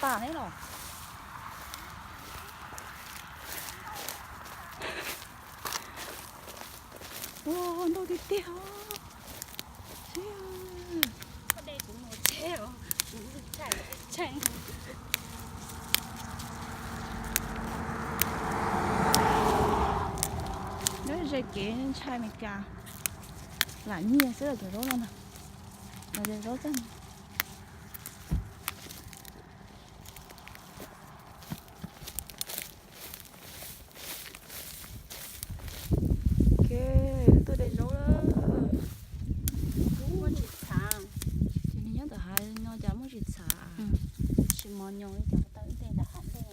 tas ne los. Ua ntau tiag tiag. Nyob ze kev ntshai Meskas, lam nyiag xwb cov zaub no na. Los yog zaub tag. Ok, wb tuaj de zaub lawm. Muaj tsis txhav. Ces nws nyob ntawm hav no cas muaj tsis txhav. Tsis mos nyoos li cov tau ib ntej ntawm hav ntej.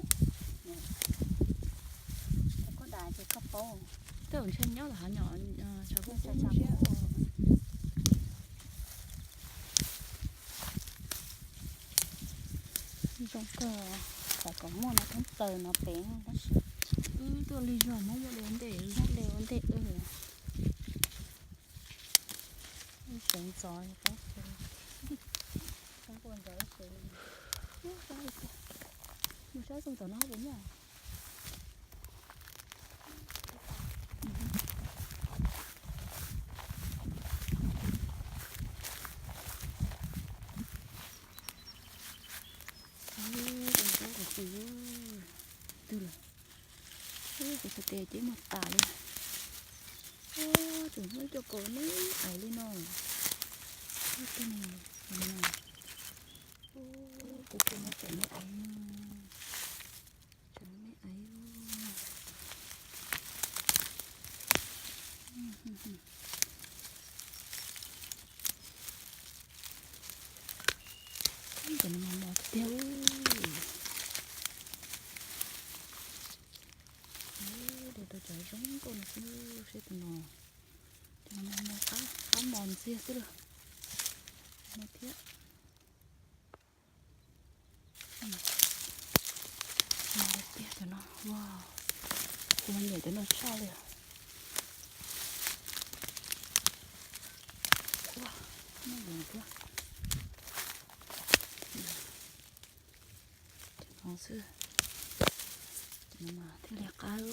Koj da ces koj paub. Tej zaum ntshe nyob ntawm hav no, tshav kub kub siab. Zoo kawg, xav kom muaj no thoob plaws no pem tab sis wb tuaj lig zog, Hmoob muab de ua ntej, Hmoob de ua ntej wb. Wb sawv ntxov, mus saib xyoo tom no puas muaj. Twg lawm? Kuv xav tias ceb muag tas li. Tseem muaj ib co kaus me aiv li no. Tej no, kuv tus no tseem me aiv, tseem me aiv. Cov no mos mos tiag tiag. De tau cov zoo nkauj no xwb, seb tus no, cov no mos mos qab mos ntxiag xwb lawm. No thiab. Mos tiag cov no, wow, kuv mas nyiam cov no tshaj li. Ua, muaj zoo thiab. Cov no xwb, cov no mas thiaj li qab.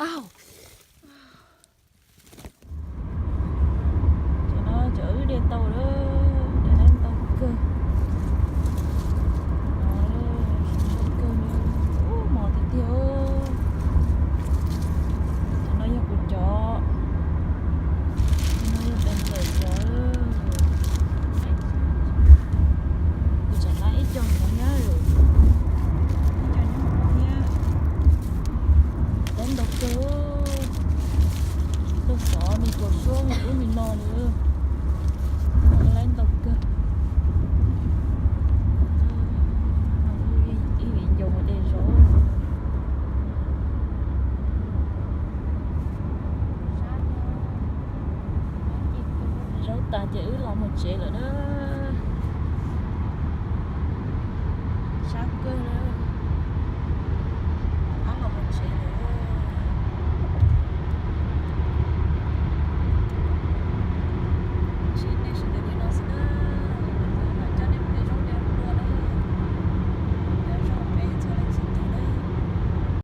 Au, cov no cov wb de tau lawm, de tau ntau kawg. Ntau kawg li, ub, mos tiag tiag. Cov no yog kuv cov, cov no yog tes ntxawm cov. Kuv tseem laib ib co no thiab, ib co nyob hauv no thiab. Laib ntau kawg, tuaj xov me kaus suab me ub me no li. Laib ntau kawg. Ib viv ncaus mus de zaub. Zaub tas ces wb los mus tsev lawm na.